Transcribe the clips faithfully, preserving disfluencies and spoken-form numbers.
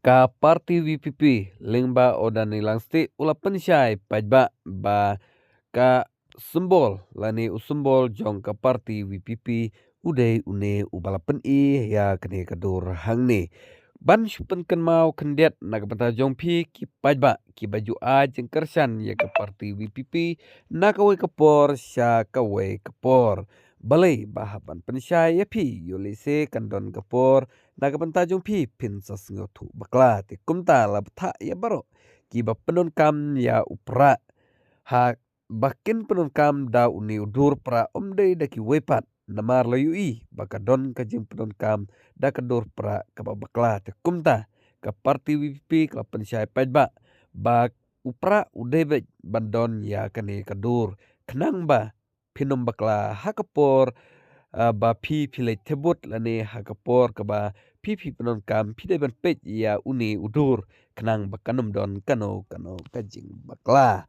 Ka party VPP lyngba u Daniel Langstieh u la pynshai paidbah ba ka symbol lane u symbol jong ka party VPP u dei une uba la pyni ïa kane ka dur hangne. Ban shu pynkynmaw khyndiat na ka bynta jong phi ki paidbah kiba ju ai jingkyrshan ïa ka party VPP na kawei ka por sha kawei ka por. Balei ba hap ban pynshai ïa phi, ïoh lehse kan don ka por na ka bynta jong phi phin sa sngewthuh bakla. Te kumta la bthah ïa baroh kiba pyndonkam ïa u Prah ha ba kin pyndonkam da une u dur Prah, ym dei da kiwei pat, namar la ïohi ba ka don ka jingpyndonkam da ka dur Prah kaba bakla. Te kumta ka party VPP ka la pynshai paidbah ba u Prah u dei beit ban don ïa kane ka dur, khnang ba phin ym bakla ha ka por, ah, ba phi phi leit thep vote lane ha ka por kaba phi phi pyndonkam, phi dei ban peit ïa une u dur khnang ba kan ym don kano kano ka jingbakla.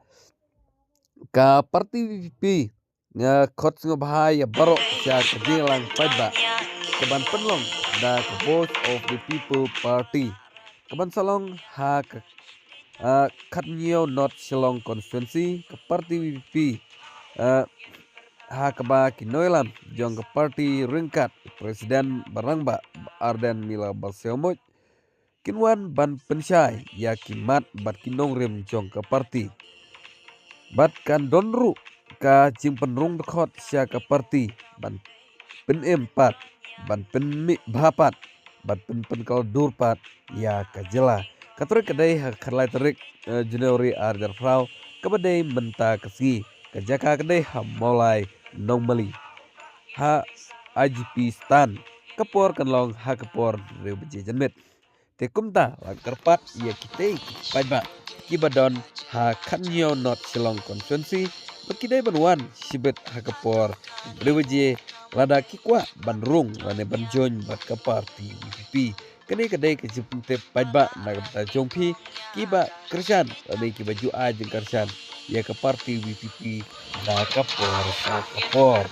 Ka party VPP nga khot sngewbha ïa baroh sha ka jingïalang paidbah kaban pynlong da ka Voice of the People Party, kaban sa long ha ka, ah, khathynñiew North Shillong Constituency. Ka party VPP, ah, ha kaba ki nongïalam jong ka party ryngkat President ba rangbah Ardent Miller Basaiawmoit kin wan ban pynshai ïa ki mat bad ki nongrim jong ka party. Bad kan don ruh ka jingpynrung dkhot sha ka party ban pynim pat, ban pynmih bha pat, ban pynpynkhlaiñ dur pat ïa ka jylla. Ka tarik ka dei ha ka khatlai tarik, eh, January ar hajar arphew, kaba dei mynta ka sngi. Ka jaka ka dei ha Mawlai Nongmali, ha IGP Stand. Ka por kan long ha ka por hynriew baje janmiet. Te kumta la kyrpad ïa kitei ki paidbah kiba don ha khathynñiew North Shillong Constituency ba ki dei ban wan shibit ha ka por hynriew baje lada ki kwah ban rung lane ban join bad ka party VPP. Kane ka dei ka jingpyntip paidbah na ka bynta jong phi kiba kyrshan lane kiba ju ai jingkyrshan ïa ka party VPP na ka por sha ka por.